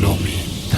ሎሜዳ።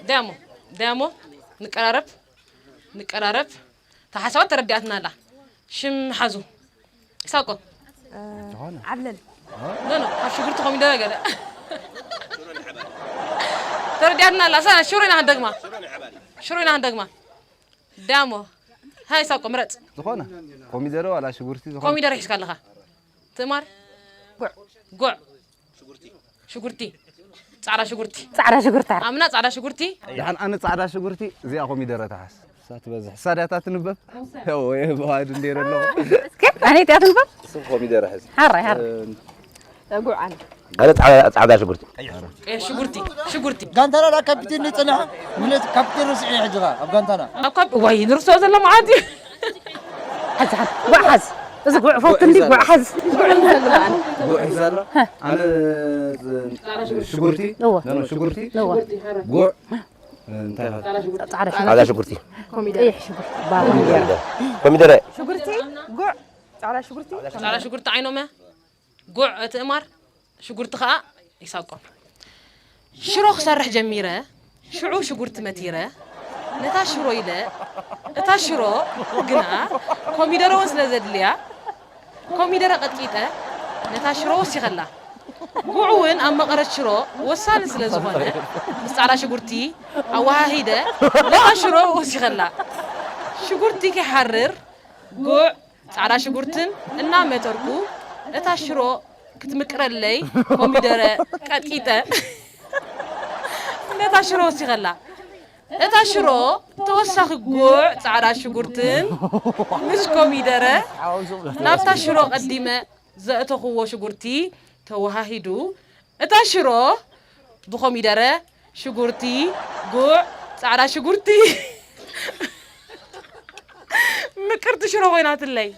ዳሞ፣ ዳሞ፣ ንቀራረብ፣ ንቀራረብ። እታ ሓሳባት ተረዲኣትና ኣላ። ሽም ሓዙ። ይሳቆ። ዓብለል። ኖ፣ ኖ፣ ካብ ሽጉርቲ ኮሚደረ ገለ። ተረዲኣትና ኣላ። ሳ-፣ ሽሮ ኢና ክንደግማ። ሽሮ ኢና ክንደግማ። ዳሞ። ሃይ ሳቆ፣ ምረጽ። ዝኾነ። ኮሚደረ ዋላ ሽጉርቲ ዝኾነ። ኮሚደረ ሒዝካ ኣለኻ። ትማር። ጉዕ። ጉዕ። ሽጉርቲ። ጻዕዳ ሽጉርቲ። ጻዕዳ ሽጉርቲ። ኣምና ጻዕዳ ሽጉርቲ። ደሓን ኣነ ጻዕዳ ሽጉርቲ፣ እዚኣ ኮሚደረ ትሓዝ። እሳ ትበዝሕ። እሳ ድያ እታ ትንበብ? ያው፣ ወይ ብዋሕድ እንዴ ረሎ። እስኪ፣ ኣነ እቲኣ ትንበብ? ስም ኮሚደረ ሕዚ። ሓራይ፣ ሓራይ። እ፣ ጉዕ ኣነ። ኣነ ጻዕዳ፣ ጻዕዳ ሽጉርቲ። ቀይሕ ሽጉርቲ፣ ሽጉርቲ። ጋንታና ዳ ካፒቴን ንጽንሐ፣ ምነት ካፒቴን ርስዒ ሕጂ ኸ ኣብ ጋንታና። ኣብ ካፕ-፣ ዋይ፣ ንርሶ ዘሎ መዓት እዩ። ሓዝ፣ ሓዝ፣ ጉዕ ሓዝ። እዚ ጉዕ ፈውት እንዲ ጉዕ ሓዝ። ጉዕ ሒዘ ኣለኹ ኣነ። ጉዕ ሒዘ ኣሎ። ኣነ ሽጉርቲ፣ እወ። ኖ፣ ኖ፣ ሽጉርቲ፣ እወ። ጉዕ፣ እንታይ ይባሃል? ጻዕዳ ጻዕዳ ሽጉርቲ። ሽጉርቲ። ኮሚደረ። ቀይሕ ሽጉርቲ። ባባ። ኮሚደረ። ኮሚደረ። ሽጉርቲ፣ ጉዕ፣ ጻዕዳ ሽጉርቲ። ጻዕዳ ሽጉርቲ ዓይኖመ፣ ጉዕ እቲ እማር፣ ሽጉርቲ ኸኣ ይሳቆ። ሽሮ ክሰርሕ ጀሚረ፣ ሽዑ ሽጉርቲ መቲረ፣ ነታ ሽሮ ኢለ፣ እታ ሽሮ ግና ኮሚደረ እውን ስለ ዘድልያ፣ ኮሚደረ ቀጥቂጠ፣ ነታ ሽሮ ወሲኸላ። ጉዕ እውን ኣብ መቐረት ሽሮ ወሳኒ ስለ ዝኾነ፣ ምስ ጻዕዳ ሽጉርቲ ኣወሃሂደ፣ ነታ ሽሮ ወሲኸላ። ሽጉርቲ ከይሓርር፣ ጉዕ ጻዕዳ ሽጉርትን እናመተርኩ፣ እታ ሽሮ ክትምቅረለይ ኮሚደረ ቀጥቂጠ ነታ ሽሮ ወሲኸላ። እታ ሽሮ ተወሳኺ ጉዕ ጻዕዳ ሽጉርትን ምስ ኮሚደረ ናብታ ሽሮ ቀዲመ ዘእተኽዎ ሽጉርቲ ተወሃሂዱ፣ እታ ሽሮ ብኮሚደረ፣ ሽጉርቲ፣ ጉዕ፣ ጻዕዳ ሽጉርቲ ምቅርቲ ሽሮ ኮይናትለይ።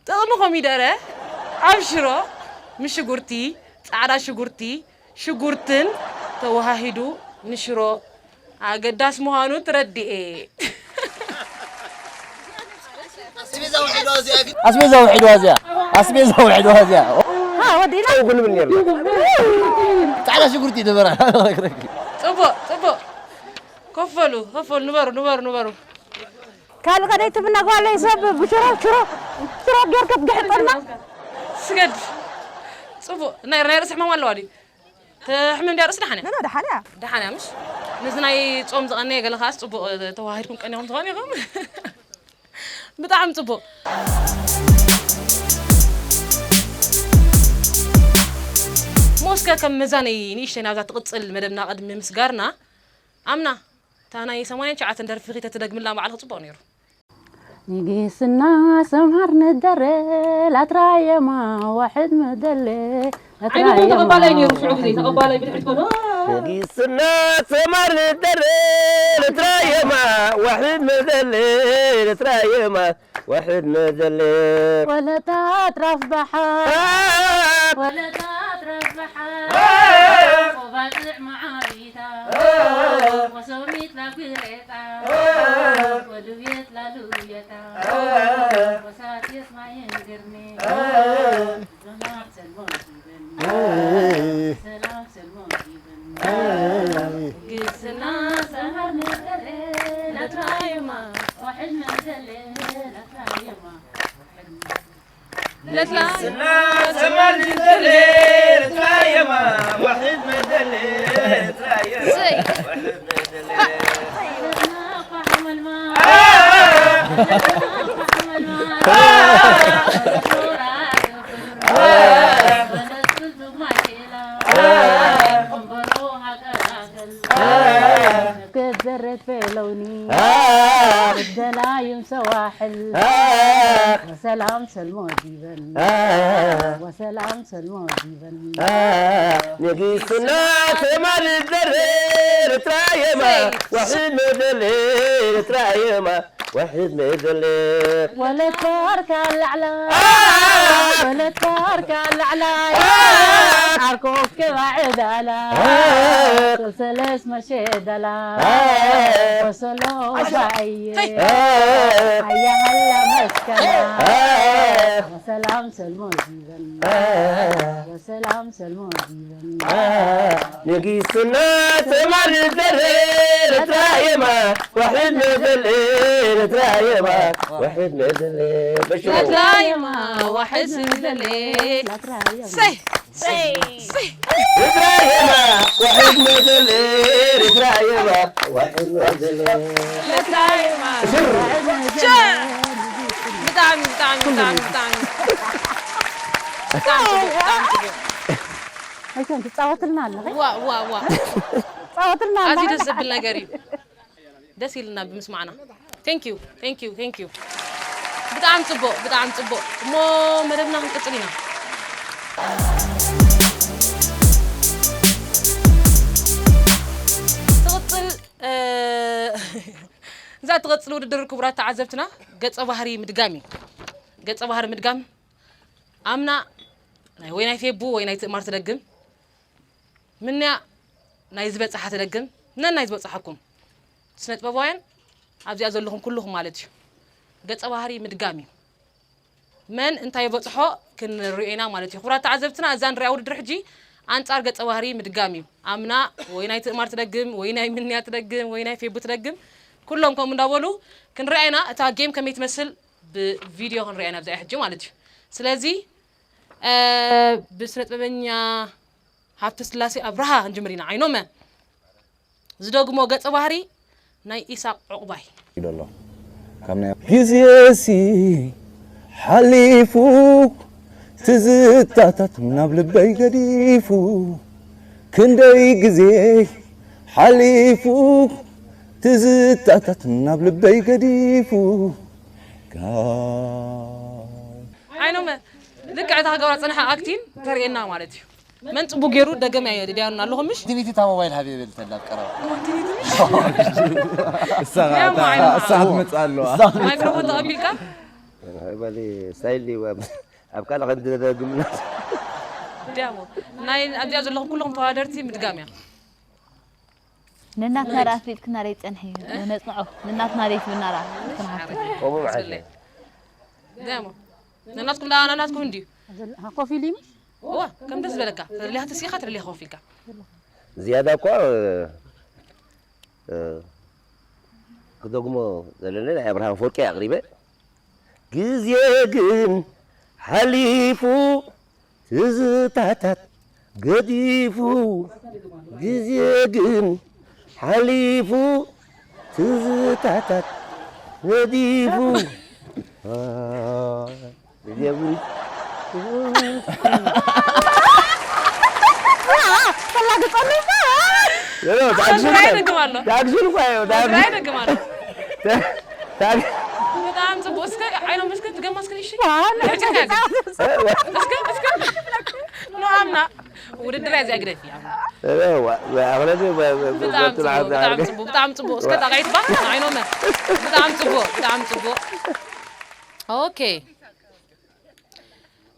ጥቕሚ ኮሚደረ ኣብ ሽሮ ምስ ሽጉርቲ፣ ጻዕዳ ሽጉርቲ፣ ሽጉርትን ተወሃሂዱ ንሽሮ ኣገዳስ ምዃኑ ትረድኤ። ኣስቤዛ ውሒድዋ እዚኣ ግን። ኣስቤዛ ውሒድዋ እዚኣ። ኣስቤዛ ውሒድዋ እዚኣ። ሃ፣ ወዲእና። ጻዕዳ ሽጉርቲ ነበራ። ጽቡቕ፣ ጽቡቕ። ኮፈሉ፣ ኮፈሉ፣ ንበሩ፣ ንበሩ፣ ንበሩ። ካልእ ከደይ ትብና ጓለይ ሰብ ብሽሮ፣ ሽሮ፣ ሽሮ ጌርካ ትግሕጠና። ስገድ። ጽቡቕ። ናይ፣ ናይ ርእሲ ሕማም ኣለዋ ድዩ? ተሕምም ድያ ርእሲ ደሓነ? ኖ፣ ኖ፣ ደሓነ እያ። ደሓነ እያ፣ ምሽ? ነዚ ናይ ጾም ዝቐነየ ገለ ከኣስ ጽቡቕ ተዋሂድኩም ቀኒኹም ትኾኑ ኢኹም። ብጣዕሚ ጽቡቕ። ሞስከ ከም መዛነዪ ንእሽተይ ናብዛ ትቕጽል መደብና ቅድሚ ምስጋርና፣ ኣምና፣ እታ ናይ ሰማንያን ትሽዓተን ደርፊ ኺተትደግምላ በዓልኺ ጽቡቕ ነይሩ። ንግስና ሰምሃር ንደረ ላትራየማ ዋሕድ መደለ ዓይንኹም ተቐባላይ ነይሩ፣ ሽዑ ግዜ ተቐባላይ ብድሕሪት ኮኖ። ንግስና ሰምሃር ንደረ ኤርትራ የማ ዋሕድ መዘለ፣ ኤርትራ የማ ዋሕድ መዘለ። ወለታ ኣጥራፍ ባሕር፣ ወለታ ኣጥራፍ ባሕር፣ ቆባጽዕ መዓሪታ፣ ወሶሚት ላጉሬጣ፣ ወዱቤት ላሉየታ፣ ወሳቴት ማየን ግርሜ፣ ሰላም ሰልሞ ዲበን፣ ሰላም ሰልሞ ዲበን፣ ግስና ሰሃር ንገሬ፣ ለትራየማ፣ ዋሕድ መዘለ፣ ለትራየማ፣ ለትራየማ። ስና ሰማን ዝንተሌ ርትራየማ ዋሕድ መደሌ ርትራየማ። ስይ። ዋሕድ መደሌ። ክትዘረት በለውኒ ደላዩም ሰዋሕል ሰላም ሰልሞ ዲበን ወሰላም ሰልሞ ዲበን ንግስና ተማል ደረ ርትራየማ ዋሕድ መደሌ ርትራየማ ዋሕድ መደሌ ወለት ባርካ ላዕላ ወለት ባርካ ላዕላ ዓርኮ ከባዕዳላ ሰለስ መሸደላ ወሰሎ ባየ ኣያሃላ መስከና ወሰላም ሰልሞ ዲበን ወሰላም ሰልሞ ዲበን ንግስና ተማል ደረ ርትራየማ ዋሕድ መደሌ ርትራየማ ዋሕድ መደሌ በሽሩ ላትራየማ ዋሕድ ዝንዘሌ ሰይ ሰይ ርትራየማ ዋሕድ መደሌ ርትራየማ ዋሕድ መደሌ ላትራየማ ብጣዕሚ ብጣዕሚ ብጣዕሚ ብጣዕሚ ብጣዕሚ ጽቡቅ ብጣዕሚ ጽቡቅ ኣይኮን ትጻወትልና ኣለኺ ዋ ዋ ዋ ጻወትልና ኣዝዩ ኣለኺ ደስ ዘብል ነገር እዩ ደስ ኢልና ብምስማዕና thank you thank you thank you ብጣዕሚ ጽቡቅ ብጣዕሚ ጽቡቅ እሞ መደብና ክንቅጽል ኢና ትቕጽል እዛ ትቕጽል ውድድር ክቡራት ተዓዘብትና ገጸ ባህሪ ምድጋም እዩ ገጸ ባህሪ ምድጋም ኣምና ናይ ወይ ናይ ፌቡ ወይ ናይ ትእማር ትደግም ምንያ ናይ ዝበጽሓ ትደግም ነን ናይ ዝበጽሓኩም ስነ ጥበባውያን ኣብዚኣ ዘለኹም ኩልኹም ማለት እዩ ገጸ ባህሪ ምድጋም እዩ መን እንታይ ይበጽሖ ክንሪኦ ኢና ማለት እዩ ክቡራት ተዓዘብትና እዛ ንሪኣ ውድድር ሕጂ ኣንጻር ገጸ ባህሪ ምድጋም እዩ ኣምና ወይ ናይ ትእማር ትደግም ወይ ናይ ምንያ ትደግም ወይ ናይ ፌቡ ትደግም ኩሎም ከምኡ እንዳበሉ ክንሪኣ ኢና እታ ጌም ከመይ ትመስል ብቪድዮ ክንሪኣ ኢና ኣብዚኣ ሕጂ ማለት እዩ ስለዚ ብስነ ጥበበኛ ሃብተስላሴ ኣብርሃ ክንጅምር ኢና ዓይኖመ ዝደግሞ ገጸ ባህሪ ናይ ኢሳቅ ዑቕባይ ግዜሲ ሓሊፉ ትዝታታት ናብ ልበይ ገዲፉ ክንደይ ግዜ ሓሊፉ ትዝታታት ናብ ልበይ ገዲፉ ዓይኖመ ልክዕ እታ ክገብራ ዝጸንሐ ኣክቲን ተርእየና ማለት እዩ መን ጽቡቅ ገይሩ ደገም ያየ ድያና ኣለኹም ምሽ ዲኒቲ እታ ሞባይል ሃብ ይብል ተላ ኣብ ቀረባ እሳ እሳ ክትመፅእ ኣለዋ ማይክሮፎን ተቐቢልካ በሊ ስታይል እዩ ኣብ ካልእ ከምቲ ተደግምና ድያሞ ናይ ኣብዚኣ ዘለኹም ኩልኹም ተወዳደርቲ ምድጋም እያ ነናትና ደኣ ኣፍሊጥክና ደይ ጸንሐ እዩ ነጽንዖ ነናትና ደይ ትብልና ደኣ ክትንሓፍት ከምኡ መሓሸ ድያሞ ነናትኩም ደኣ ነናትኩም እንድዩ ኮፍ ኢሉ ይምሽ እዋ ከም ደስ ዝበለካ ተደሊኻ ተሲኻ ተደሊኻ ኮፍ ኢልካ ዝያዳ እኳ ክደግሞ ዘለኒ ናይ ኣብርሃም ኣፈወርቂ ኣቕሪበ ግዜ ግን ሓሊፉ ትዝታታት ገዲፉ ግዜ ግን ሓሊፉ ትዝታታት ገዲፉ ተላግጸሉ ተኣግዙን እኳ እዩ ብጣዕሚ ጽቡቅ እስከ ዓይኖም እስከ ትገማ እስከ እሺ እስከ እስከ ኖ ኣምና ውድድር እዚኣ ግደፊ ብጣዕሚ ጽቡቕ፣ ብጣዕሚ ጽቡቕ፣ ብጣዕሚ ጽቡቕ። እስከ ጣቕዒት ባ ንዓይኖመ። ብጣዕሚ ጽቡቕ፣ ብጣዕሚ ጽቡቕ። ኦኬ።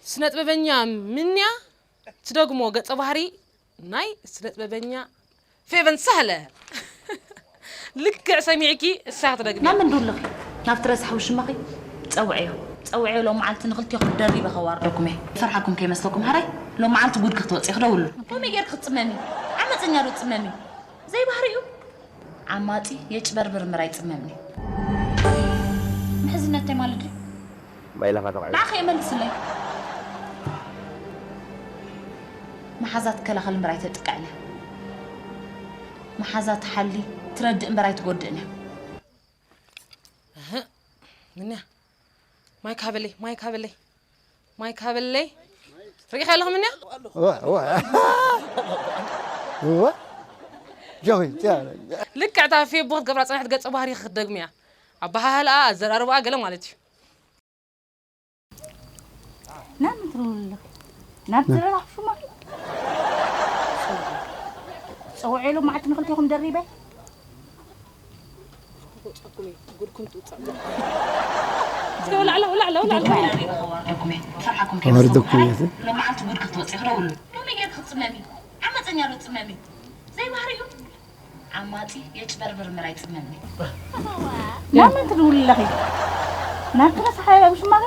ስነ ጥበበኛ ምንያ ትደግሞ ገጸ ባህሪ ናይ ስነ ጥበበኛ ፌቨን ሳህለ። ልክዕ ሰሚዕኪ፣ እሳ ክትደግሚ። ናብ መን ድውልኺ? ናብቲ ረሳሕ ውሽማኺ ጸውዕዮ። ጸውዕዮ፣ ሎም መዓልቲ ንኽልቴኹም ደሪበ ከዋርደኩም እየ። ፈርሓኩም ከይመስለኩም፣ ሃራይ ሎም መዓልቲ ጉድኪ ክትወጽኢ ክደውሉ። ከመይ ጌርኪ ክትጽመሚ? ዓመጸኛ ዶ ትጽመሚ? ዘይባህሪኡ። ዓማጺ የጭበርብር እምበር ኣይጽመምን እዩ። ምሕዝነት እንታይ ማለት ድዩ? ማይ ላፋ ተባዒ። ንዓኸ የመልስለይ። መሓዛ ትከላኸል እምበር ኣይተጥቅዕን እያ። መሓዛ ትሓሊ፣ ትረድእ እምበር ኣይትጎድእን እያ። እህ፣ ምንያ? ማይክ ሃበለይ፣ ማይክ ሃበለይ፣ ማይክ ሃበለይ። ርኢኻ ኣለኹ ምንያ? እወ፣ እወ። እወ። ጆኺ፣ ጃ-፣ ልክዕ እታ ፌቦ ክትገብራ ጸኒሕት ገጸ ባህሪ ክትደግምያ። ኣበሃህልኣ፣ ኣዘራርባኣ ገለ ማለት እዩ። ናብ ምድሪ ውልኽ። ናብ ዝረራኽ ሹማኺ። ጸውዒ። ጸውዒ ኢሉ መዓልቲ ንኽልቴኹም ደሪበ። እስከ ውላዕላ፣ ውላዕላ፣ ውላዕላ። ኣዋርደኩም እየ። ሎመዓልቲ ጉድ ክትወጽኢ ክደውሉ። ከመይ ጌርኪ ክትጽመሚ? ዓመጸኛ ዶ ትጽመሚ? ዘይባህሪኡ። ዓማጺ የጭበርብር እምበር ኣይጽመምን። ናብ መን ትድውሊ ኣለኺ? ናብ ተረሳሓ ውሽማኺ?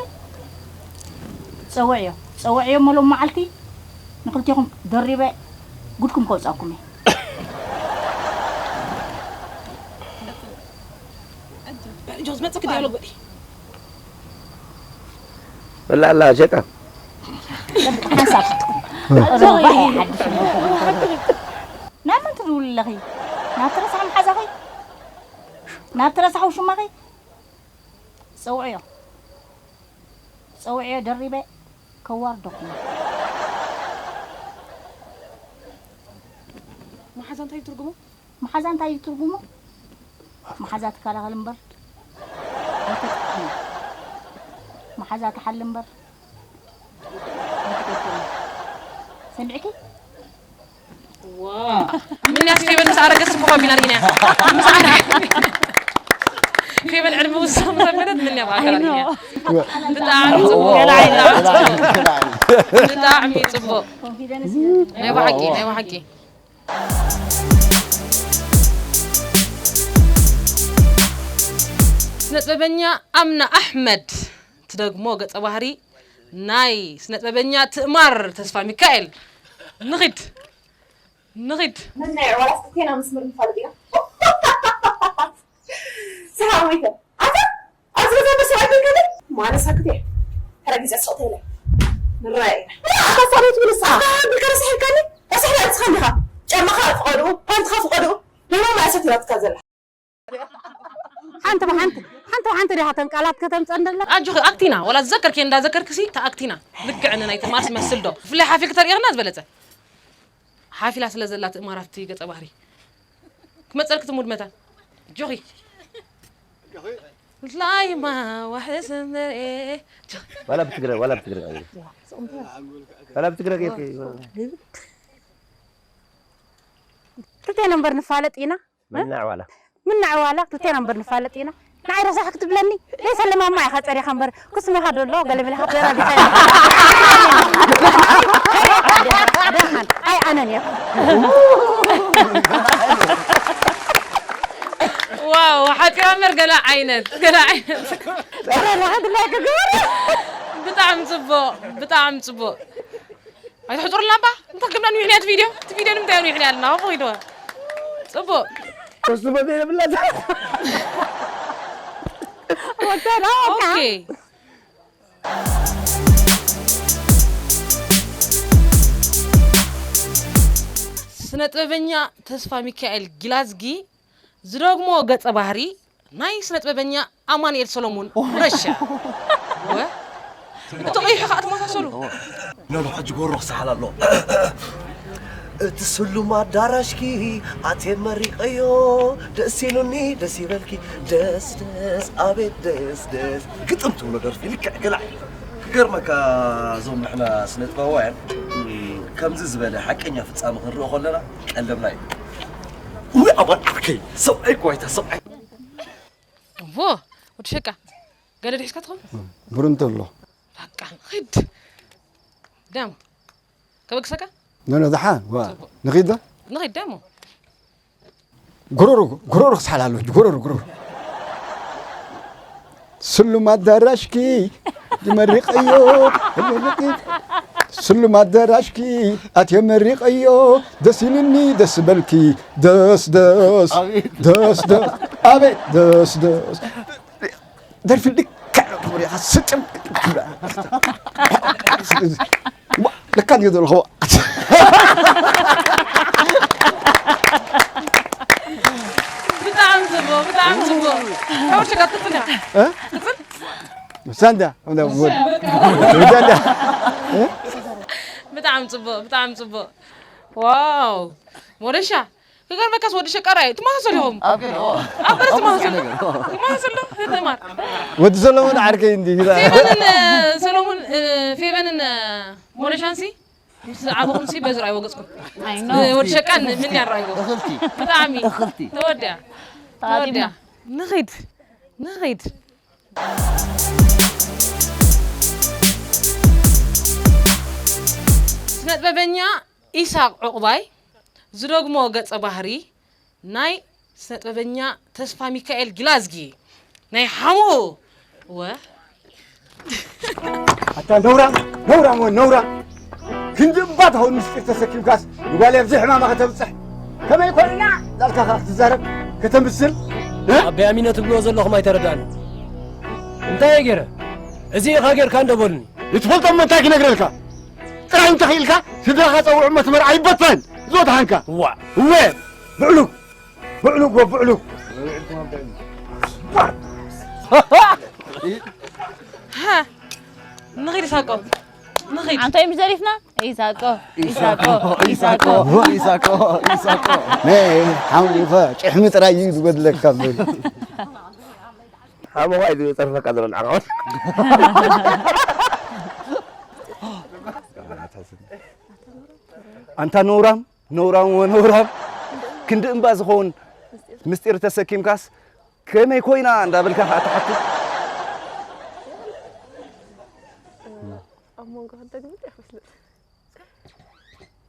ጸውዕዮ። ጸውዕዮ እሞ ሎም መዓልቲ ንኽልቴኹም ደሪበ ጉድኩም ከውጻኩም እየ። ጆዝ መጽክ ዲያሎግ በዲ። በላ ኣላ ሸጣ። ሓንሳብ። ሮባ እያ ሓድሽ። ናብ መን ትድውሊ ኣለኺ? ናብ ተረሳሕ መሓዛኺ? ናብ ተረሳሕ ውሽማኺ? ጸውዕዮ። ጸውዕዮ ደሪበ ከዋርደኩም። መሓዛ እንታይ እዩ ትርጉሙ? መሓዛ እንታይ እዩ ትርጉሙ? መሓዛ ትከላኸል እምበር ኣይተጥቅዕን። መሓዛ ትሓሊ እምበር ኣይትጎድእን። ሰሚዕኪ? ዋ። ምንያ ፌቨን ምስ ኣረገት ጽቡቕ ኣቢላ ርኢና። ምስ ኣረገት። ፌቨን ዕድመ ውሳም ዘበለት ምንያ ብኣካል ርኢና። ብጣዕሚ ጽቡቕ። ገለ ዓይነት። ብጣዕሚ ጽቡቕ። ናይ ብሓቂ፣ ናይ ብሓቂ። ስነ ጥበበኛ ኣምና ኣሕመድ ትደግሞ ገጸ ባህሪ ናይ ስነ ጥበበኛ ትእማር ተስፋ ሚካኤል። ንኺድ፣ ንኺድ። መናይ ዕዋላት ክልቴና መስመር ንፋለጥ ኢና። ሰሓቕ ሞይተ። ኣታ ኣብዚ ገዛ በሰብኣይ ኮይንካ ዶ? ማነ ሳክት እየ። ሕረ ግዜ ስቕ ተይለ። ንራየ። ኣታ ሳበይ ትብል ንስኻ? ኣታ ብልካ ረሳሕ ኢልካኒ? ረሳሕ ዶ ንስኻ እንዲኻ? ጫማኻ ፍቐድኡ፣ ፓንትኻ ፍቐድኡ። ንማ ማእሰት ኢላትካ ዘላ? ሓንቲ ብሓንቲ፣ ሓንቲ ብሓንቲ ዲኻ ተን ቃላት ከተምጸን ደላ? ኣጆኺ፣ ኣክቲና፣ ወላ ዝዘከርኪ እንዳዘከርክሲ፣ ተኣክቲና። ልክዕ ንናይ ትማስ መስል ዶ? ብፍላይ ሓፊልኪ ተርእየኽና ዝበለጸ። ሓፊላ ስለ ዘላ ትእማር ኣብቲ ገጸ ባህሪ። ክመጸልኪ ትሙድ መታን። ኣጆኺ። ላይማ ዋሕስ መርኤ። ዋላ ብትግረ-፣ ዋላ ብትግረ-፣ ዋላ ብትግረ ጌርኪ። ክልቴና እምበር ንፋለጥ ኢና። ምናዕ ዋላ። ምናዕ ዋላ፣ ክልቴና እምበር ንፋለጥ ኢና። ንዓይ ረሳሕ ክትብለኒ? ዘይሰለማማ ኢኻ ጸሪኻ እምበር፣ ክስመኻ ደሎ፣ ገለ ብልኻ ተራቢኻ። ደሓን፣ ኣይ ኣነን እየ። ዋው፣ ሓጺራ እምበር ገለ ዓይነት፣ ገለ ዓይነት። ጸረ ረኸት ላይ ክግበር። ብጣዕሚ ጽቡቕ፣ ብጣዕሚ ጽቡቕ። ኣይትሕጹርልና እባ። እንታይ ክብላ ንውሕንያ እቲ ቪድዮ? እቲ ቪድዮ ንምንታይ ንውሕንያ ኣለና? ኣቦ ይደዋ። ጽቡቕ። ኮስሞ ዘይብላ። ወተራ፣ ኦኬ። ስነ ጥበበኛ ተስፋ ሚካኤል ጊላዝጊ ዝደግሞ ገጸ ባህሪ ናይ ስነ ጥበበኛ ኣማኑኤል ሰሎሞን ረሻ። ወ-፣ እቲ ቀይሑ ከዓ ትመሳሰሉ። ኖ፣ ኖ፣ ሕጂ ጎሮ ክሰሓል ኣሎ። እቲ ስሉም ኣዳራሽኪ ኣትየ መሪቐዮ፣ ደስ ኢሉኒ፣ ደስ ይበልኪ፣ ደስ፣ ደስ፣ ኣቤት ደስ፣ ደስ። ግጥም ትብሎ ደርፊ ልክዕ ገላዕ። ክገርመካ፣ እዞም ንሕና ስነ ጥበባውያን፣ እም፣ ከምዚ ዝበለ ሓቀኛ ፍጻመ ክንርኢ ከለና ቀለብና እዩ። ውይ ኣባል ዓርከይ፣ ሰብኣይ እኮ ኣይታ ሰብኣይ። እዎ፣ ወዲ ሸቃ፣ ገለ ድሒዝካ ትኸውን? ብሩንቶ ኣሎ። በቃ፣ ኺድ። ዳሞ፣ ከበግሰካ? ኖ፣ ኖ፣ ደሓን፣ ዋ፣ ጽቡቕ። ንኺድ ዶ? ንኺድ ዳሞ። ጎሮሮ፣ ጎሮሮ ክስሓል ኣሎ፣ ጎሮሮ፣ ጎሮሮ። ስሉም ኣዳራሽኪ ይመርቀዮ፣ ስሉም ኣዳራሽኪ ኣትየ መሪቀዮ፣ ደስ ኢልኒ ደስ በልኪ፣ ደስ ደስ፣ ኣቤት። ደስ ደስ፣ ኣቤት ደስ ደስ። ደርፊ ልክዕ ነው ተመሪኻ ስጥም። ዋ፣ ለካ እንዲዮ ዘለኹ። ብጣዕሚ ጽቡቕ፣ ብጣዕሚ ጽቡቕ። ካብ ወርሽካ ትኽፍል ኢኻ። እ? ትኽፍል? ሳንዳ፣ እንዳ ወድ። ሳንዳ። እ? ብጣዕሚ ጽቡቕ፣ ብጣዕሚ ጽቡቕ። ዋው! ሞረሻ፣ ክገርመካስ ወዲ ሸቃራ እዩ። ትመሳሰሉ ኢኹም። ኣብ ገለ፣ ኦ። ኣብ ገለ ትመሳሰሉ። ኣብ ገለ። ትመሳሰሉ። ተማር። ወዲ ሰሎሞን ዓርከይ እንዲ። ፌቨንን፣ እ፣ ሰሎሞን፣ እ፣ ፌቨንን፣ እ፣ ሞረሻንሲ ምስ ዓበኹምሲ በዚ ረኣይዎ ገጽኩም። ኣይ፣ ኖ። እ፣ ወዲ ሸቃን ምን ያራይዎ? እኽልቲ። ብጣዕሚ። እኽልቲ። ተወድያ። ተወድያ። ንኺድ። ንኺድ። ስነጥበበኛ ኢሳቕ ዑቕባይ ዝደግሞ ገጸ ባህሪ ናይ ስነጥበበኛ ተስፋ ሚካኤል ጊላዝጊ ናይ ሓሙ። እወ። ኣታ ነውራም፣ ነውራም ወ ነውራም። ክንዲ እባ ትኸውን ምስጢር ተሰኪምካስ ንጓል ኣብዚ ሕማማ ከተብጽሕ። ከመይ ኮይና ዳልካ ከኣ ክትዛረብ፣ ከተምስል? እ? ኣቦይ ኣሚነ ትብልዎ ዘለኹም ኣይተረዳእን። እንታይ እየ ገይረ? እዚ ኢኻ ጌርካ እንዶ በሉኒ። ይትፈልጦ እሞ እንታይ ክነግረልካ? ጥራይ እንተኽኢልካ ስድራኻ ጸውዕ እሞ እቲ መርዓ ይበተን። ዝወድሓንካ። ዋእ። እወ፣ ብዕሉግ፣ ብዕሉግ ወ ብዕሉግ። ሃ፣ ንኺድ ሳቆ፣ ንኺድ። ኣንታይ ምስ ዘሪፍና? ኢሳቆ፣ ኢሳቆ፣ ኢሳቆ። ኢሳቆ፣ ኢሳቆ። ናይ ሓሙሊኸ ጭሕሚ ጥራይ እዩ ዝጎድለካ በል። ሓሞኻ እዩ ዝጸርፈካ ዘሎ ንዓኻ። ኣንታ ነውራም፣ ነውራም ወነውራም፣ ክንዲ እምባ ዝኸውን ምስጢር ተሰኪምካስ ከመይ ኮይና እንዳበልካ ከኣ ትሓትት? ኣብ መንጎ ክልተ ግምት ይኽፍል።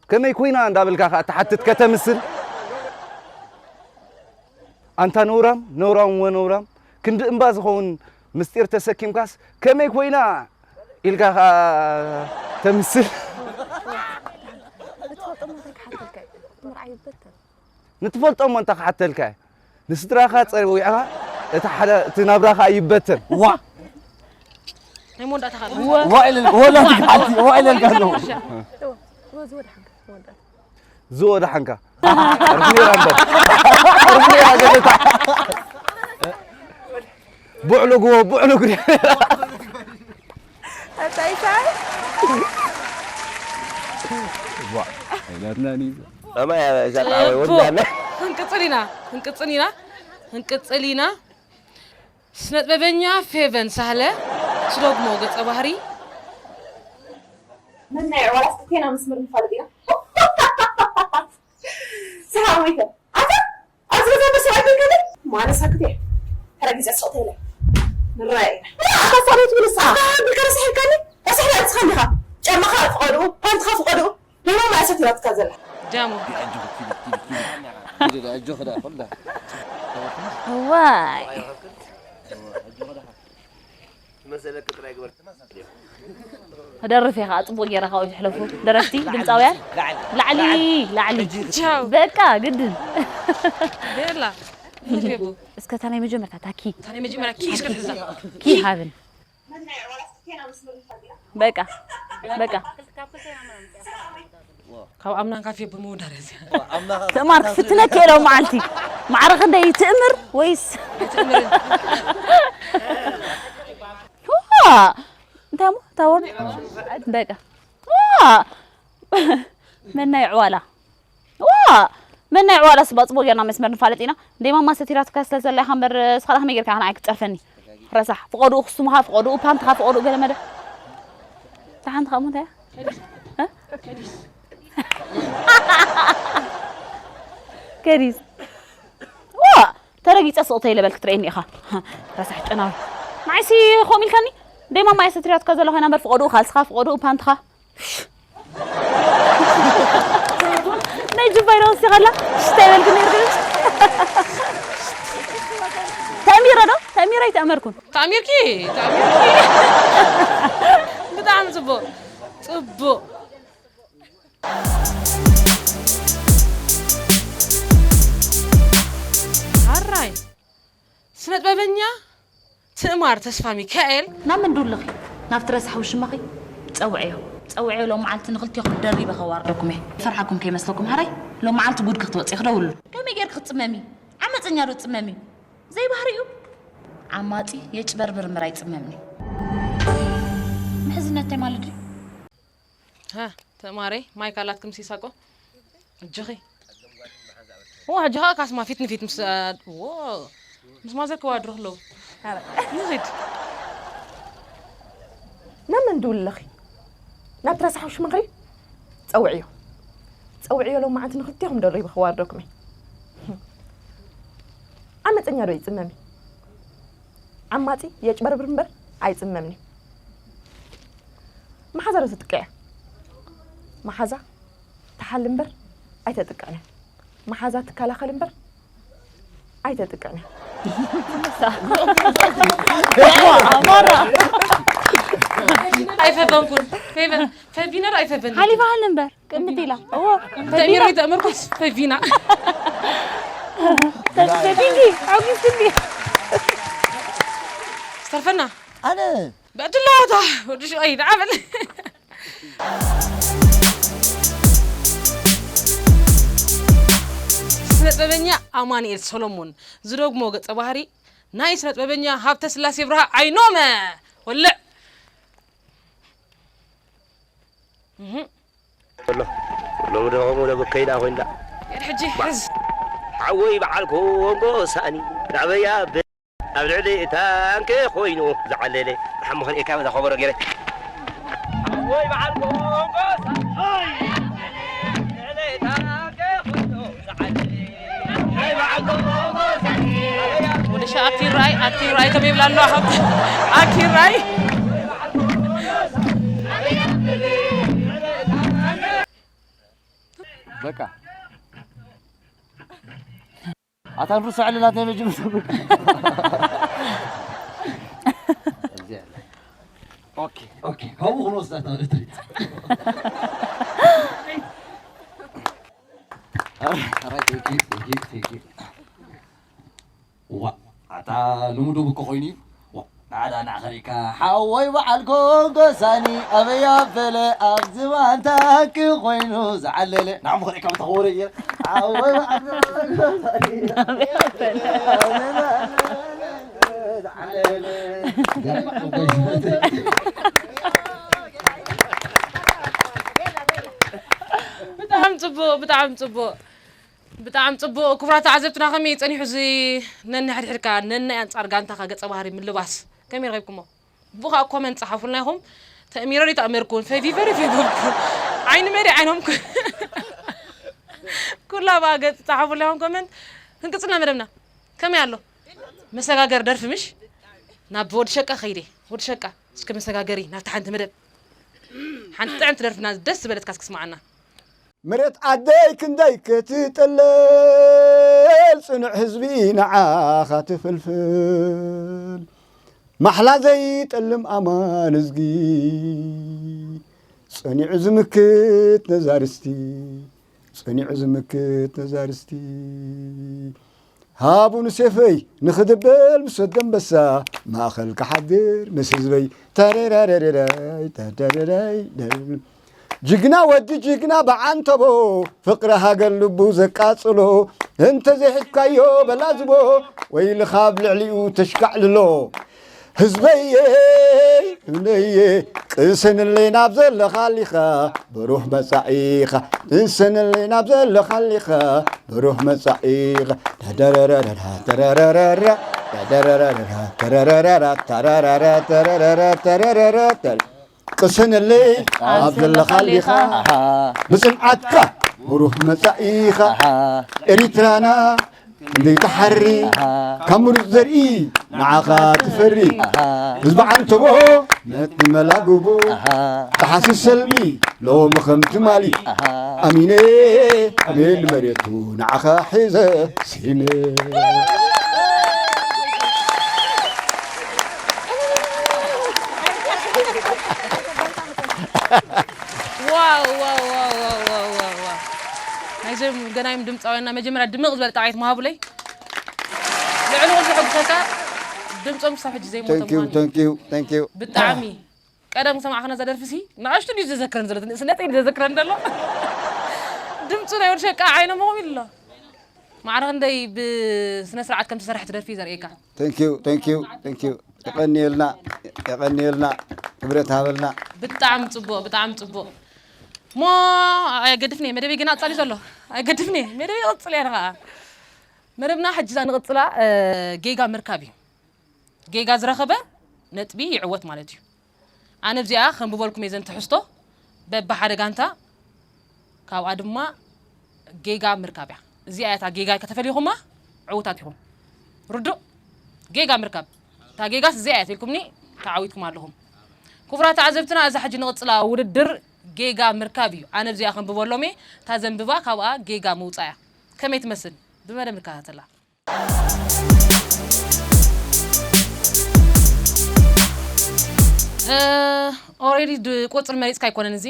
ከመይ ኮይና እንዳበልካ ከኣ ትሓትት ከተምስል? ኣንታ ነውራም፣ ነውራም ወነውራም፣ ክንዲ እምባ ዝኸውን ምስጢር ተሰኪምካስ ከመይ ኮይና ኢልካ ከኣ ተምስል? ንትፈልጦ እሞ እንታይ ክሓተልካ እዩ? እቲ መርዓ ይበተን። ንትፈልጦ እሞ እንታይ ክሓተልካ እዩ? ንስድራኻ ጸዊዕኻ እቲ ሓደ፣ እቲ ናብራኻ ይበተን። ዋ! ናይ መወዳእታ ካልእ። ዋ ኢለ-፣ ወላ ትግሓቲ፣ ዋ ኢለልካ ኣለኹ። እዋ፣ እዋ፣ ዝወድሓንካ፣ ዝወድሓንካ። ዝወድሓንካ። ዕርፊ ነይራ እምበር። ዕርፊ ነይራ ዘለታ። ብዕሉግ፣ ብዕሉግ። ኣታ ኢሳይ። ዋ፣ ኣይናትናን እዩ። ኣማይ፣ እዛ ጣዕወይ ጽቡቕ። ወዳና። ክንቅጽል ኢና፣ ክንቅጽል ኢና፣ ክንቅጽል ኢና። ስነጥበበኛ ፌቨን ሳህለ፣ ትደግሞ ገጸ ባህሪ። መን ናይ ዕዋላ እስክቴና መስመር ንፋለጥ ኢና። ሰሓቕ ወይተ። ኣታ፣ ኣብዚ ገዛ በሰብኣይ ከይከደ? ማነ ሳክት እየ። ተረጊጸ ስቕ ትብለ። ንራየ ኢና። ኣታ ሳሎት ምን ንስኻ? ኣታ፣ ብልካ ረሳሕ ኢልካኒ? ረሳሕ ዶ ኣንስኻ እንዲኻ? ጫማኻ ፍቐድኡ፣ ፓንትኻ ፍቐድኡ። ንመን እያ ሰቲራትካ ዘላ? ጃሞ። ኣጆኺ፣ ኪዲ፣ ኪዲ፣ ኪዲ። ኪዲ፣ ኣጆኺ፣ ዳ፣ ኹላ። እዋይ። ትመሰለኪ ጥራይ ግበር። ክደርፍ እየ ከዓ፣ ፅቡቅ ገይረ ካብኡ ዝሕለፉ ደረፍቲ፣ ድምፃውያን። ላዕሊ፣ ላዕሊ። ቻው። በቃ፣ ግድን። ቤላ፣ ንቤቡ። እስከ እታ ናይ መጀመርታ፣ እታ ኪ። እታ ናይ መጀመርያ ኪ እስከ ትሕዛ። ኪ ሃብን። በቃ፣ በቃ። ካብ ኣምናን ካፌ ብምውዳር እዚኣ። ትእማር ክትፍትነኪ እየ ሎም መዓልቲ። ማዕረ ክንደይ ትእምር ወይስ? ኣይትእምርን። ዋ! እንታይ እሞ? ታወር? በቃ። ዋ! መናይ ዕዋላ። ዋ! መናይ ዕዋላ ስባ ጽቡቅ ጌርና መስመር ንፋለጥ ኢና። እንደ ማማ ሰቲራትካ ስለ ዘላ ኢኻ እምበር፣ እስኻ ከመይ ጌርካ ንዓይ ክትጸርፈኒ? ረሳሕ። ፍቐድኡ ክስሙኻ፣ ፍቐድኡ ፓንትኻ፣ ፍቐድኡ ገለ መለ። እታ ሓንቲ ኸኣ እሞ እንታይ እያ? እ? ከዲስ። ከዲስ ዋ ተረጊጸ ስቕተ ኢለ በል ክትርእየኒ ኢኻ። ረሳሕ ጨናዊ። ንዓይሲ ከምኡ ኢልካኒ? ደይ ማማ እየ ሰትሪያትካ ዘለኹ ኢና እምበር ፍቐድኡ ካልስኻ ፍቐድኡ ፓንትኻ። ናይ ጁባይ ዶ ወሲኸላ? ሽታ ይበልክ ነይርክ። ተእሚረ ዶ? ተእሚረ ኣይተእመርኩን። ተኣሚርኪ፣ ተኣሚርኪ። ብጣዕሚ ጽቡቕ፣ ጽቡቕ። ኣራይ፣ ስነ ጥበበኛ ትእማር ተስፋ ሚካኤል። ናብ መን ድውልኺ? ናብቲ ረሳሕ ውሽማኺ ጸውዕዮ። ጸውዕዮ፣ ሎም መዓልቲ ንኽልቴኹም ደሪበ ከዋርደኩም እየ። ፈርሓኩም ከይመስለኩም፣ ሃራይ ሎም መዓልቲ ጉድኪ ክትወጽኢ ክደውሉ። ከመይ ጌርኪ ክትጽመሚ? ዓመጸኛ ዶ ትጽመሚ? ዘይባህሪኡ ዓማጺ የጭበርብር እምበር ኣይጽመምን እዩ። ምሕዝነት እንታይ ማለት ድዩ? ሃ፣ ተማረይ፣ ማይክ ኣላትኩም ሲሳቆ። እጅኺ። ዋ፣ ሕጂ ኸኣ ካስማ ፊት ንፊት ምስ፣ ዎ፣ ምስ ማዘር ክዋድሩ ከለዉ። ንኺድ። ናብ መን ድውል ኣለኺ? ናብ ትረሳሕ ውሽምኽሪ? ጸውዕዮ። ጸውዕዮ፣ ሎም መዓልቲ ንኽልቴኹም ደሪቡ ክዋርደኩም እየ። ዓመጸኛ ዶ ይጽመም እዩ? ዓማጺ የጭበርብር እምበር ኣይጽመምን እዩ። መሓዛ ዶ ትጥቀያ? መሓዛ ትሓሊ እምበር ኣይተጥቅዕን እያ። መሓዛ ትከላኸል እምበር ኣይተጥቅዕን እያ። ኣማራ። ኣይፈተንኩን። ፈይበ-፣ ፈቢነር ኣይፈበን። ሓሊፋ ሃለ እምበር። ቅምጥ ኢላ። እዎ። ተእሚሮ ይተእምርኩስ ፈቢና። ተስፈ ቢንጊ፣ ኣጉስ እንዲ። ዝተርፈና። ኣነ። በድሎታ፣ ወዲ ሽቀይ፣ ደዓበል። ስነ ጥበበኛ ኣማኑኤል ሰሎሞን ዝደግሞ ገጸ ባህሪ ናይ ስነ ጥበበኛ ሃብተ ስላሴ ብርሃ ዓይኖመ ወልዕ። እህ። ኣሎ። ሎሚ ዶ ከምኡ ዶ ብከይዳ ኮይንዳ? የድ ሕጂ ሕዝ። ሓወይ በዓል ኮንጎ ሳኒ ናበያ ብ-፣ ኣብ ልዕሊ ታንኪ ኮይኑ ዝዓለለ። ንሓሞ ከርእየካ በዛ ከበሮ ገይረ። ሓወይ በዓል ኮንጎ ሳኒ። ልዕሊ ታንኪ ኮይኑ ዝዓለለ። ወደሻ ኣክቲር ራይ፣ ኣክቲር ራይ ተበይ ብላ ኣለዋ፣ ሃብቲ ኣክቲር ራይ። በቃ። ኣታ ንርሳዕ ኣለና፣ እንታይ መጀመርታ በቃ። ኦኬ፣ ኦኬ፣ ካብኡ ክንወስዳ እታ ርትሪት። ኣራይ፣ ቴንክ ዩ፣ ቴንክ ዩ፣ ቴንክ ዩ። ዋ፣ ኣታ ልሙድ እኮ ኮይኑ እዩ። ዋ፣ ናዳ ናኸሪካ ሓወይ በዓል ኮንጎ ሳኒ ኣበይ ኣበለ ኣብ ዝባን ታንኪ ኮይኑ ዝዓለለ። ናዓ ምኸሪካ ብተኸወረ እየ። ሓወይ በዓል ኮንጎ ሳኒ ኣበይ ኣበለ ኣብ ዝባን ታንኪ ኮይኑ ዝዓለለ። ብጣዕሚ ጽቡቕ፣ ብጣዕሚ ጽቡቕ። ብጣዕሚ ጽቡቕ። ክቡራት ተዓዘብትና፣ ከመይ ጸኒሑ እዚ ነንሕድሕድካ ነናይ ኣንጻር ጋንታኻ ገጸ ባህሪ ምልባስ? ከመይ ረኺብኩሞ? ብኡ ኸኣ ኮመንት ጸሓፉልና ኢኹም። ተእሚረ ድዩ ተኣመርኩን? ፈይፊ ፈሪፊ ይበልኩን። ዓይኒ መዲ ዓይኖም ኩ-፣ ኩላ ብኣ ገጽ ጸሓፉልና ኢኹም ኮመንት። ክንቅጽልና መደብና። ከመይ ኣሎ? መሰጋገሪ ደርፊ ምሽ? ናብ ወዲ ሸቃ ኸይደ። ወዲ ሸቃ፣ እስከ መሰጋገሪ ናብታ ሓንቲ መደብ። ሓንቲ ጥዕምቲ ደርፍና ደስ ዝበለትካ እስኪ ስምዓና። መሬት ዓደይ ክንደይ ክትጥለል፣ ጽኑዕ ህዝቢ ንዓኻ ትፍልፍል። ማሕላ ዘይጠልም ኣማን እዝጊ፣ ጸኒዑ ዝምክት ነዛ ርስቲ፣ ጸኒዑ ዝምክት ነዛ ርስቲ። ሃቡኒ ሴፈይ ንኽድበል ምስ ወዲ ኣንበሳ፣ ማእኸል ክሓድር ምስ ህዝበይ። ተረረረረይ፣ ተረረረይ፣ ደረረ። ጅግና ወዲ ጅግና ብዓንተቦ፣ ፍቕሪ ሃገር ልቡ ዘቃጽሎ፣ እንተዘይሒዝካዮ በላዝቦ፣ ወይልኻ ኣብ ልዕሊኡ ተሽካዕልሎ። ህዝበየ፣ ህዝበየ፣ ቅሰንለይ ናብ ዘለኻሊኻ፣ ብሩህ መጻኢኻ። ቅሰንለይ ናብ ዘለኻሊኻ፣ ብሩህ መጻኢኻ። ዳዳራራራ፣ ተራራራራ፣ ዳዳራራራ፣ ተራራራራ፣ ተራራራ፣ ተራራራ፣ ተራራራ፣ ተራ-፣ ቅሰነለይ ኣብ ዘለኻሊኻ፣ ብጽንዓትካ ብሩህ መጻኢኻ፣ ኤሪትራና ክንደይ ትሓሪ፣ ካብ ምሩጽ ዘርኢ ንዓኻ ትፈሪ። ህዝቢ ዓንተቦ ነቲ መላግቡ፣ ተሓስስ ሰልሚ ሎሚ ከም ትማሊ። ኣሚነ፣ ኣሜን መሬቱ ንዓኻ ሒዘ ሲነ። ዋው ዋው ዋው ዋው ዋው ዋው ዋው። ናይዞም ገናይም ድምፃውያንና መጀመርያ ድምቕ ዝበለ ጣዕያት ምሃቡለይ። ልዕሊ ኩሉ ዘሐጉሰካ ድምፆም ክሳብ ሕጂ ዘይሞተ Thank you, ምዃኑ እዩ። Thank you, thank you. ብጣዕሚ ቀደም ሰማዕኽና እዛ ደርፊ ሲ ንኣሽቱ ድዩ ዘዘክረን ዘሎ? ንእስነተይ እዩ ዘዘክረን ዘሎ። ድምፁ ናይ ወዲ ሸቃ ዓይኖም ኾም ኢሉ ኣሎ። ማዕረ ክንደይ ብስነ ስርዓት ከም ተሰርሐት ደርፊ ዘርእየካ። Thank you, thank you, thank you. የቐንየልና፣ የቐንየልና፣ ክብረት ሃበልና። ብጣዕሚ ጽቡቕ፣ ብጣዕሚ ጽቡቕ። ሞ ኣይገድፍኒ፣ መደበይ ግና ኣጻሊ ዘሎ። ኣይገድፍኒ፣ መደበይ ይቕጽል እየ ከዓ። መደብና ሕጂ እዛ ንቕጽላ፣ እ፣ ጌጋ ምርካብ እዩ። ጌጋ ዝረኸበ ነጥቢ ይዕወት ማለት እዩ። ኣነ ኣብዚኣ ከንብበልኩም እየ ዘን ትሕዝቶ። በብሓደ ጋንታ፣ ካብኣ ድማ ጌጋ ምርካብ እያ። እዚኣ እያ እታ ጌጋ ከተፈልይኹማ ዕዉታት ኢኹም። ርዱእ? ጌጋ ምርካብ። እታ ጌጋስ እዚኣ እያ ተልኩምኒ፣ ተዓዊትኩም ኣለኹም። ክቡራት ተዓዘብትና፣ እዛ ሕጂ ንቕጽላ ውድድር ጌጋ ምርካብ እዩ። ኣነ ኣብዚኣ ከንብበሎም እየ፣ እታ ዘንብባ ካብኣ ጌጋ ምውጻእ እያ። ከመይ ትመስል? ብመደብ ንከታተላ። ኦሬዲ ቁፅር መሪፅካ ኣይኮነን እዚ።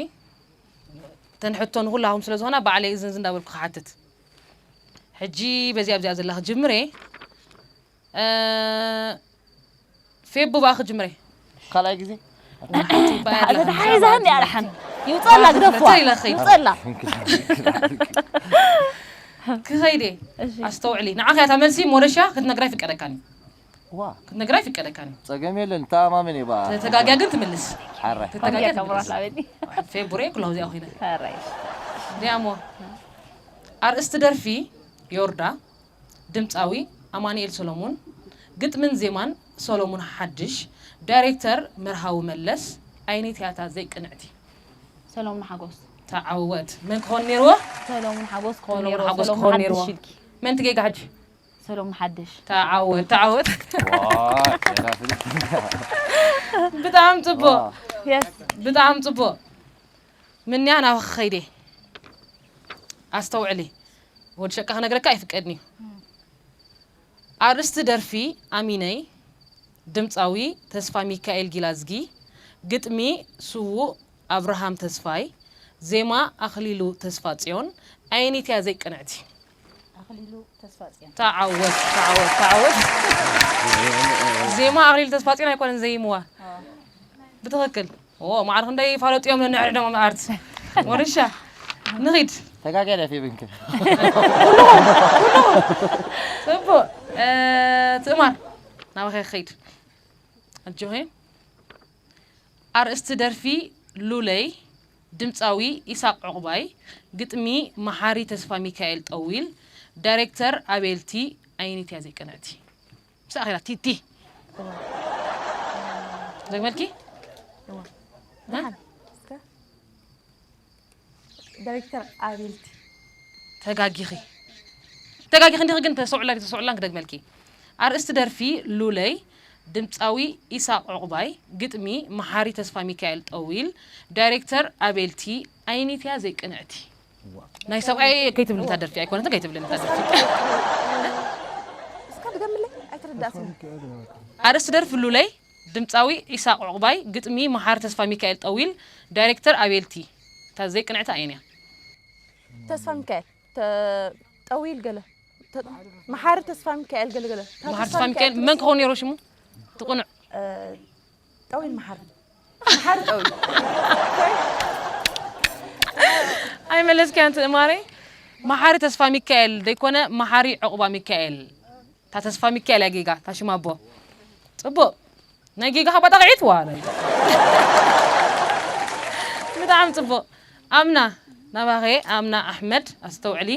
ተን ሕቶ ንኩላኹም ስለ ዝኾና ባዕለይ እዝን እንዳበልኩ ክሓትት። ሕጂ በዚኣ ኣብዚኣ ዘላ ክጅምር እየ። እ፣ ፌቡ ብኣ ክጅምር እየ። ካልኣይ ግዜ ብኣ እያ ዘላ። ተተሓሒዛ እንዲ ኣርሓን ይውፀላ ግደፍዋ መተር ኢለ ክኸይድ። ይውፀላ ክኸይድ እየ። ኣስተውዕሊ። ንዓኻ እያ እታ መልሲ ሞረሻ ክትነግራ ይፍቀደካን እዩ። ዋ ክትነግራ ይፍቀደካን እዩ። ጸገም የለን። ተኣማመን እየ ብኣ። ተተጋግያ ግን ትምልስ። ሓራይ ተተጋግያ ተብራ ትምልስ። ላበኒ ፌቡሬ ኩላሁ እዚኣ ኮይነ። ሕራይ ዲያሞ ኣርእስቲ ደርፊ ዮርዳ፣ ድምፃዊ ኣማኑኤል ሰሎሙን፣ ግጥምን ዜማን ሰሎሙን ሓድሽ፣ ዳይሬክተር መርሃዊ መለስ፣ ኣይነይቲ እያ እታ ዘይቅንዕቲ? ሰሎሙን ሓጎስ ተዓወት። መን ክኾን ነይርዎ? ሰሎሙን ሓጎስ ክኾን ሰሎሙን ነይርዎ ሓጎስ ሰሎሙን ክኾን ሓድሽ ነይርዎ። ኢልኪ መን ትጌጋ ሕጂ? ሰሎሙን ሓድሽ ተዓወት፣ ተዓወት። ብጣዕሚ ጽቡቕ፣ የስ ብጣዕሚ ጽቡቕ። ምንያ ናባኺ ክኸይድ እየ። ኣስተውዕሊ፣ ወዲ ሸቃ ክነግረካ ኣይፍቀድን እዩ። ኣርእስቲ ደርፊ ኣሚነይ፣ ድምፃዊ ተስፋ ሚካኤል ጊላዝጊ፣ ግጥሚ ስዉእ ኣብርሃም ተስፋይ፣ ዜማ ኣኽሊሉ ተስፋጽዮን፣ ኣየነይቲ እያ ዘይቅንዕቲ? ኣኽሊሉ ተስፋጽዮን ተዓወት፣ ተዓወት፣ ተዓወት። ዜማ ኣኽሊሉ ተስፋጽዮን ኣይኮነን ዘይምዋ። ብትኽክል። ኦ፣ ማዕረ ክንደይ ይፋለጡ እዮም ነንሕድሕዶም ኣርት። ወርሻ፣ ንኺድ። ተጋጊያ ፊብንክ ጽቡቕ። እ፣ ትእማር፣ ናባኸ ክኸይድ። ኣጆኸ። ኣርእስቲ ደርፊ ሉለይ፣ ድምፃዊ ኢሳቕ ዑቕባይ፣ ግጥሚ መሓሪ ተስፋ ሚካኤል ጠዊል፣ ዳይሬክተር ኣቤልቲ ኣይኒት እያ ዘይቅንዕቲ። ምስ ኣኺላ ቲቲ። ደግመልኪ? ደሓን እስከ ዳይሬክተር ኣቤልቲ ተጋጊኺ። ተጋጊኺ እንዲኺ ግን ተሰውዕላ ተሰውዕላን ክደግመልኪ። ኣርእስቲ ደርፊ ሉለይ፣ ድምፃዊ ኢሳቕ ዑቕባይ፣ ግጥሚ መሓሪ ተስፋ ሚካኤል ጠዊል፣ ዳይሬክተር ኣቤልቲ ኣይኒት እያ ዘይቅንዕቲ። ናይ ሰብኣይ ከይትብልኒ እታ ደርፊ ኣይኮነትን ከይትብልኒ እታ ደርፊ። እስካ ድገምለይ ኣይተረዳእትን። ኣርእስቲ ደርፊ ሉለይ፣ ድምፃዊ ኢሳቕ ዑቕባይ፣ ግጥሚ መሓሪ ተስፋ ሚካኤል ጠዊል፣ ዳይሬክተር ኣቤልቲ። እታ ዘይቅንዕቲ ኣየን እያ? ተስፋ ሚካኤል ተ- ጠዊል ገለ ተ- መሓሪ ተስፋ ሚካኤል ገለ ገለ እታ መሓሪ ተስፋ ሚካኤል መን ክኸውን ነይሩ ሽሙ? ትቕኑዕ እ፣ ጠዊል መሓሪ መሓሪ ጠዊል ኣይመለስካያን ትእማረይ። መሓሪ ተስፋ ሚካኤል ዘይኮነ መሓሪ ዕቑባ ሚካኤል። እታ ተስፋ ሚካኤል እያ ጌጋ፣ እታ ሽም ኣቦ። ጽቡቕ። ናይ ጌጋ ካብ ኣጣቕዒት ዋ፣ ናይ ብጣዕሚ ጽቡቕ። ኣምና፣ ናባኸ ኣምና ኣሕመድ ኣስተውዕሊ።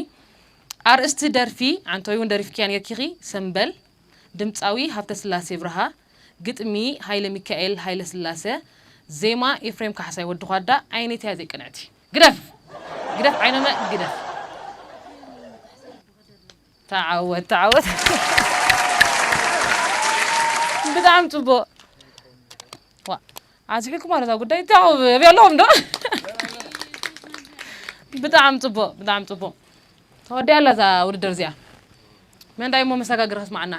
ኣርእስቲ ደርፊ፣ ዓንተወይ እውን ደሪፍክያ ነይርኪ ኢኺ፣ ሰምበል። ድምጻዊ ሃብተስላሴ ብርሃ፣ ግጥሚ ሃይለ ሚካኤል ሃይለ ስላሰ፣ ዜማ ኤፍሬም ካሕሳይ ወዲ ኳዳ። ኣይነትያ ዘይቅንዕቲ። ግደፍ፣ ግደፍ ዓይኖመ፣ ግደፍ። ተዓወት፣ ተዓወት። ብጣዕሚ ጽቡቕ። ዋ፣ ኣዝሒልኩም ኣለ እዛ ጉዳይ። እንታይ ኣብ ኣለኹም ዶ? ብጣዕሚ ጽቡቕ፣ ብጣዕሚ ጽቡቕ። ተወዲኣ ኣላ እዛ ውድድር እዚኣ። መን ዳይ እሞ መሰጋግር ከስማዓና?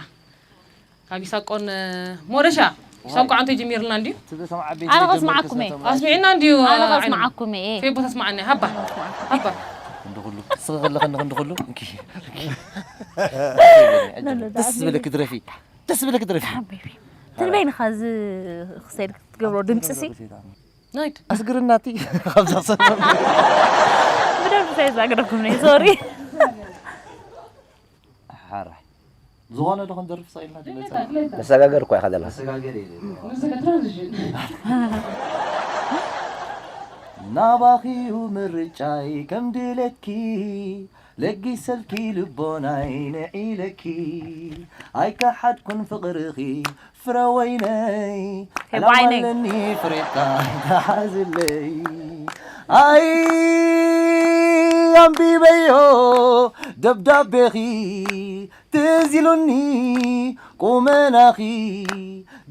ካብ ይሳቆን ሞረሻ። ይሳቆ ኣንተ ጀሚርና እንዲዩ። ኣነ ከስማዓኩም እየ። ኣስሚዕና እንዲዩ። ኣነ ከስማዓኩም እየ። ፌቦ ተስማዓኒ። ሃባ። ሃባ። እንድኹሉ ስኸለኸ እንድኹሉ እንኪ። ደስ ዝበለኪ ድረፊ። ደስ ዝበለኪ ድረፊ። ሓቢቢ። ትንበይንኻ እዚ ክሰይድ ክትገብሮ ድምፂ ሲ? ናይት። ኣስግርናቲ። ካብዛ ሰብ። ብደንብ ሳይዛግረኩም ነይ፣ ሶሪ። ሓራይ። ዝኾነ ዶ ክንደርፍ ሰኢልና ድመጻ? መሰጋገር እኮ ኢኻ ዘለና። መሰጋገር እየ ዘለና። ናባኺዩ ምርጫይ ከም ድሌትኪ ለጊሰልኪ ልቦናይ ንዒለኪ ኣይከሓድኩን ፍቕርኺ ፍረ ወይነይ ሄባ ዓይነይ። ዕላማ ኣለኒ ፍሬታ ተሓዝለይ ኣይ ኣንቢበዮ ደብዳቤኺ ትዝ ኢሉኒ ቁመናኺ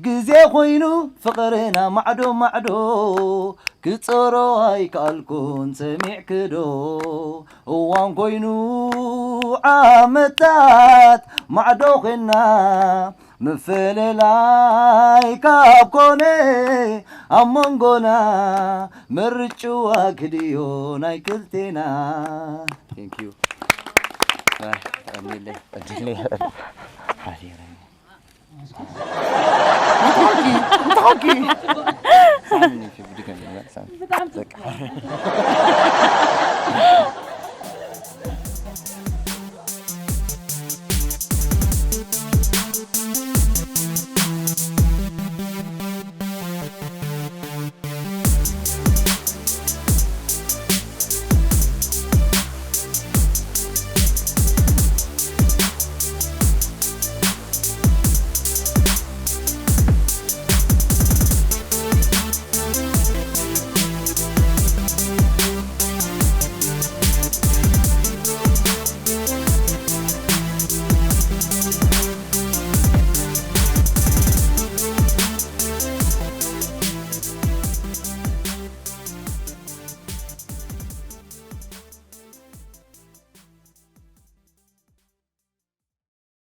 ግዜ ኮይኑ ፍቕርና ማዕዶ ማዕዶ ክጸሮ ኣይከኣልኩን ሰሚዕክዶ እዋን ኮይኑ ዓመታት ማዕዶ ኮይና ምፍልላይ ካብ ኮነ ኣብ መንጎና ምርጭዋ ክድዮ ናይ ክልቴና Thank you.